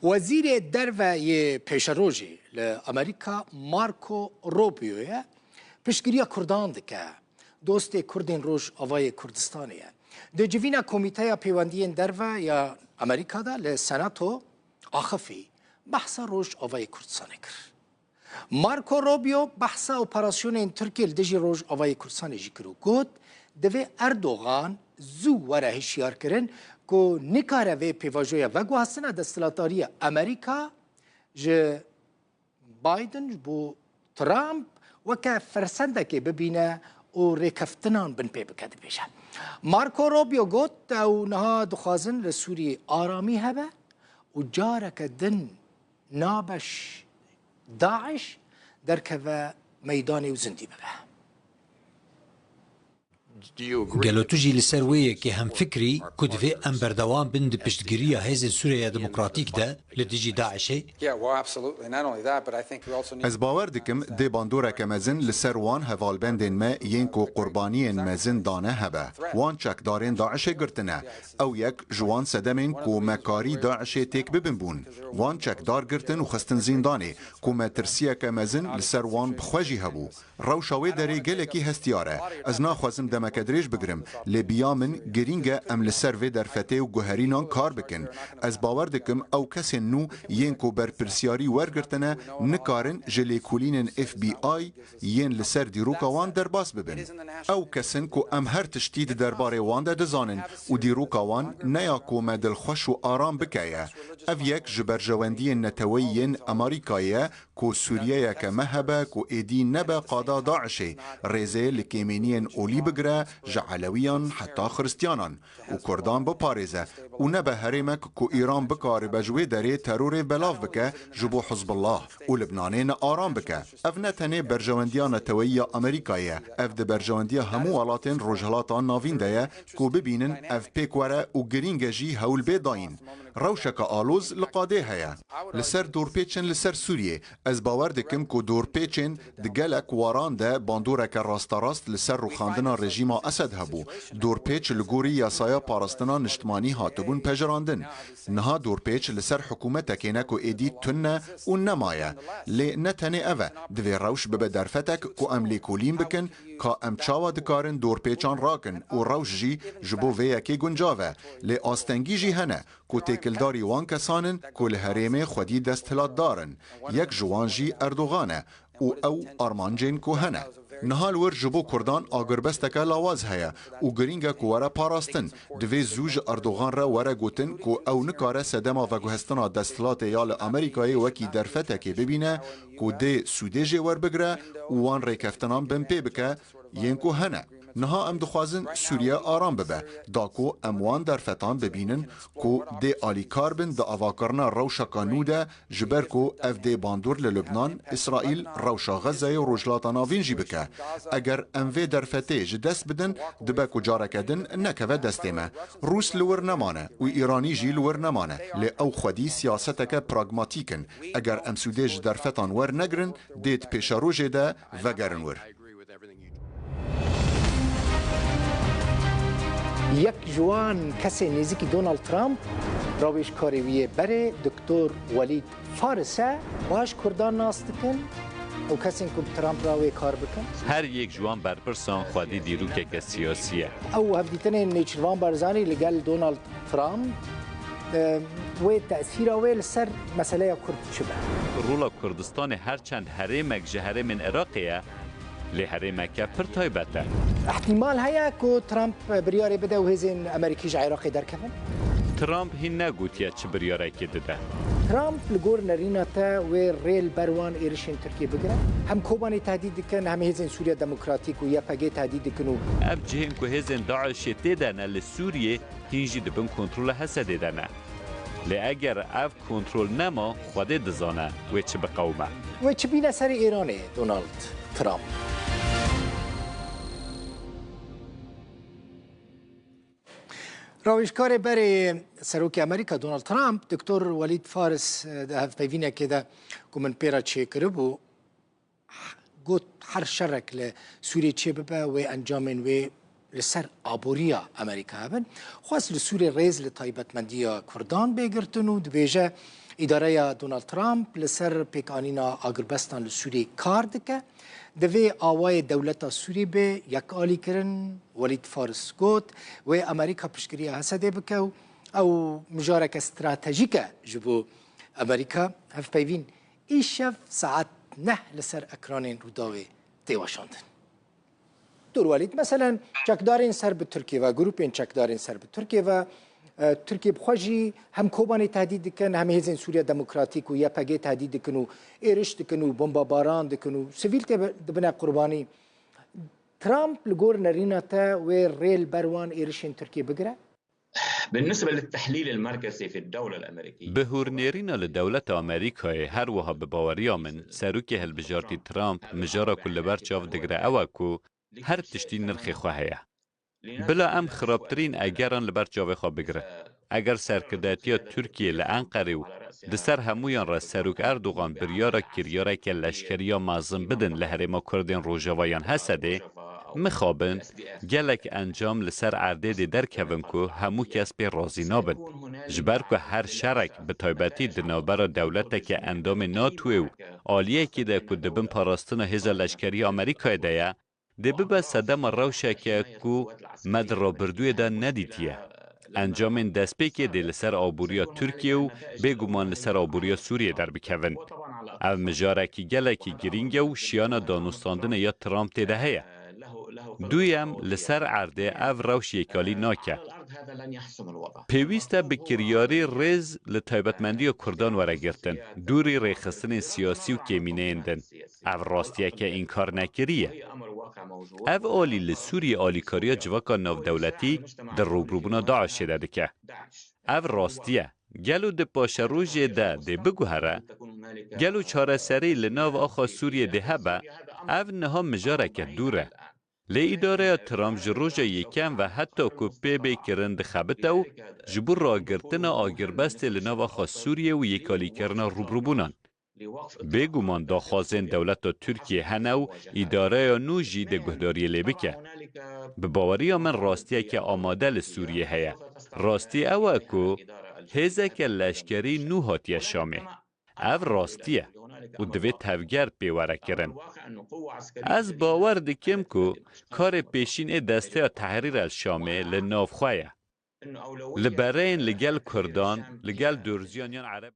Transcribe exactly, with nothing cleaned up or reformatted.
Wezîrê Derve yê pêşerojê li Amerîka Marco Rubio ye, piştgiriya Kurdan dike. Dostê Kurdên Rojavayê Kurdistanê ye. Di civîna Komîteya Pêwendiyên Derve ya Amerîka de li Senato axifî behsa Rojavayê Kurdistanê kir. Marco Rubio behsa operasyonên Tirkiyê li dijî Rojavayê Kurdistanê jî kir û got, divê Erdogan zû were hişyarkirin ku nikare vê pêvajoya veguhastina desthilatdariya Amerîka ji Biden ji bo Trump weke firsendekê bibîne û rêkeftinan bin pê bike, dibêje. Marco Rubio got, ew niha dixwazin li Sûriyê aramî hebe û careke din nabeş DAIŞ derkeve meydanê û zindî bibe. Gelo tu jî li ser wê yekê hemfikr î ku divê em berdewam bin di piştgiriya Hêzên Sûriyeya Demokratîk de li dijî DAIŞê? Ez bawer dikim dê bandoreke mezin li ser wan hevalbendên me yên ku qurbaniyên mezin dane hebe. Wan çekdarên DAIŞê girtine. Ew yek ji wan sedemên ku me karî DAIŞê têk bibin bûn. Wan çekdar girtin û xistin zîndanê, ku metirsiyeke mezin li ser wan bi xwe jî hebû. Rewşa wê derê gelekî hestiyar e. Ez naxwazim demeke dirêj bigirim, lê bi ya min girîng e em li ser vê derfetê û guherînan kar bikin. Ez bawer dikim ew kesên nû yên ku berpirsiyarî wergirtine nikarin ji lêkolînên F B I yên li ser dîroka wan derbas bibin. Ew kes in ku em her tiştî di derbarê wan de dizanin û dîroka wan ne ya ku me dilxweş û aram bike ye. Ev yek ji berjewendiyên neteweyî yên Amerîkayê ye ku Sûriyeyeke me hebe ku êdî nebe qada DAIŞê, rêzê li kêmêniyên olî bigire, ji Elewiyan heta Xiristiyanan û Kurdan biparêze û nebe herêmek ku Îran bikaribe ji wê derê terorê belav bike ji bo Hizbullah û Libnanê nearam bike. Ev ne tenê berjewendiya neteweyî ya Amerîkayê ye, ev di berjewendiya hemû welatên Rojhilata Navîn de ye ku bibînin ev pêk were û girîng e jî hewl bê dayîn. Rewşeke aloz li qadê heye. Li ser dorpêçin li ser Sûriyê, ez bawer dikim ku dorpêçên di gelek waran de bandoreke rasterast li ser rûxandina rejîma Esed hebû. Dorpêç li gorî yasaya parastina niştimanî hatibûn pejirandin. Niha dorpêç li ser hikûmetekê ne ku êdî tune û nemaye. Lê ne tenê ev e, divê rewş bibe derfetek ku em lêkolîn bikin ka em çawa dikarin dorpêçan rakin û rewş jî ji bo vê yekê guncav e. Lê astengî jî hene ku têkildarî wan kesan in ku li herêmê xwedî desthilatdar in. Yek ji wan jî Erdogan e û ew armancên ku hene. Niha li wir ji bo Kurdan agirbesteke lawaz heye û girîng e ku were parastin. Divê zû ji Erdogan re were gotin ku ew nikare sedema veguhestina desthilatê ya li Amerîkayê wekî derfetekê bibîne ku dê sûdê jê werbigire û wan rêkeftinan binpê bike yên ku hene. Niha em dixwazin Sûriye aram bibe, da ku em wan derfetan bibînin ku dê alîkar bin di avakirina rewşeka nû de, ji ber ku ev dê bandor li Lubnan, Îsraîl, rewşa Xezeyê û Rojhilata Navîn jî bike. Eger em vê derfetê ji dest bidin, dibe ku careke din nekeve destê me. Rûs li wir nemane û Îranî jî li wir nemane, lê ew xwedî siyaseteke pragmatîk in. Eger em sûdê ji derfetan wernegirin, dê di pêşerojê de vegerin wir. Yek ji wan kesên nêzîkî Donald Trump, rawêjkarê wî yê berê Doktor Welîd Faris e. Baş Kurdan nas dikin û kesên ku bi Trump re wê kar bikin. Her yek ji wan berpirsan xwedî dîrokeke siyasî ye. Ew hevdîtinên Nêçîrvan Barzanî li gel Donald Trump, e, wê tesîra wê li ser meseleya Kurd çi be? Rola Kurdistanê her çend herêmek ji herêmên Iraqê ye, lê herêmeke pir taybet e. Îhtîmal heye ku Trump biryarê bide û hêzên Amerîkî ji Iraqê derkevin? Trump hîn negotiye çi biryarekê dide. Trump li gor nerîna te wê rê li ber wan êrişên Tirkiyê bigire? Hem Kobanê tehdît dikin, hem hêzên Sûriya Demokratîk û Y P G tehdît dikin û. Ev cihên ku hêzên DAIŞê tê de ne li Sûriyê, hîn jî di bin kontrola Hesedê de ne. Lê eger ev kontrol nema, Xwedê dizane wê çi biqewime. Wê çi bîne serê Îranê Donald Trump? Rawêjkarê berê Serokê Amerîka Donald Trump, Doktor Welîd Faris di hevpeyvînekê de ku min pê re çêkiribû, got, her şerek li Sûriyê çêbibe, wê encamên wê li ser aboriya Amerîka hebin. Xwest li Sûriyê rêz li taybetmendiya Kurdan bê girtin û dibêje, Îdareya Donald Trump li ser pêkanîna agirbestan li Sûriyê kar dike. Divê awayê dewleta Sûrî be yekalîkirin, Welîd Faris got. Wê Amerîka piştgiriya Hesedê bike û ew mijareke stratejîk e ji bo Amerîka. Hevpeyvîn îşev saet neh li ser ekranên Rûdawê tê weşandin. Dur Welîd, meselen çekdarên ser bi Tirkiyê ve, grûpên çekdarên ser bi Tirkiyê ve, e, Tirkiye bi xwe jî hem Kobanê tehdît dikin, hem Hêzên Sûriya Demokratîk û Y P G tehdît dikin û êriş dikin û bombabaran dikin û sivîl tê dibine qurbanî. Trump li gor nerîna te wê rê li ber wan êrişên Tirkiyê bigire? بالنسبة للتحليل المركزي في الدولة الأمريكية Bi hûrnêrîna li dewleta Amerîkayê, her wiha bi baweriya min, serokê hilbijartî Trump mijara ku li ber çav digire ew e ku her tiştî nirxê xwe heye. Bila em xirabtirîn egeran li ber çavê xwe bigirin. Eger serkirdayetiya Tirkiyê li Enqerê û di ser hemûyan re Serok Erdogan biryara kiryareke leşkerî ya mezin bidin li herêma Kurdên Rojava yan Hesedê, mixabin gelek encam li ser erdê dê derkevin ku hemû kes pê razî nabin. Ji ber ku her şerek, bi taybetî di navbera dewleteke endamê NATOyê û aliyekî de ku di bin parastina hêza leşkerî ya Amerîkayê de ye, dê bibe sedema rewşeke ku me di rabirdûyê de nedîtiye. Encamên destpêkê dê li ser aboriya Tirkiyê û bêguman li ser aboriya Sûriyê derbikevin. Ev mijarekî gelekî girîng e û şiyana danûstandinê ya Trump tê de heye. Duyem, li ser erdê ev rewş yêkalî nake. Pêwîst e bi kiryarî rêz li taybetmendiya Kurdan were girtin, dûrî rêxistinên siyasî û kêmîneyên din. Ev rastiyeke înkarnekirî ye. Ev alî li Sûriyê alîkariya civaka navdewletî di rûbirûbûna DAIŞê de dike. Ev rastî ye. Gelo di paşerojê de dê biguhere? Gelo çareserî li nav axa Sûriyê dê hebe? Ev niha mijareke dûr e. Lê îdareya Trump ji roja yekem ve heta ku pê bê kirin dixebite û ji bo ragirtina agirbestê li nav axa Sûriyê û yêkalîkirina rûbirûbûnan. Bêguman daxwazên dewleta Tirkiyê hene û îdareya nû jî dê guhdariyê lê bike. Bi baweriya min rastiyeke amade li Sûriyê heye. Rastî ew e ku hêzeke leşkerî nû hatiye Şamê. Ev rastî ye û divê tevger pê were kirin. Ez bawer dikim ku karê pêşîn ê Desteya Tehrîr el Şamê li nav xwe ye. Li bereyên li gel Kurdan, li gel Durziyan yan Ereb.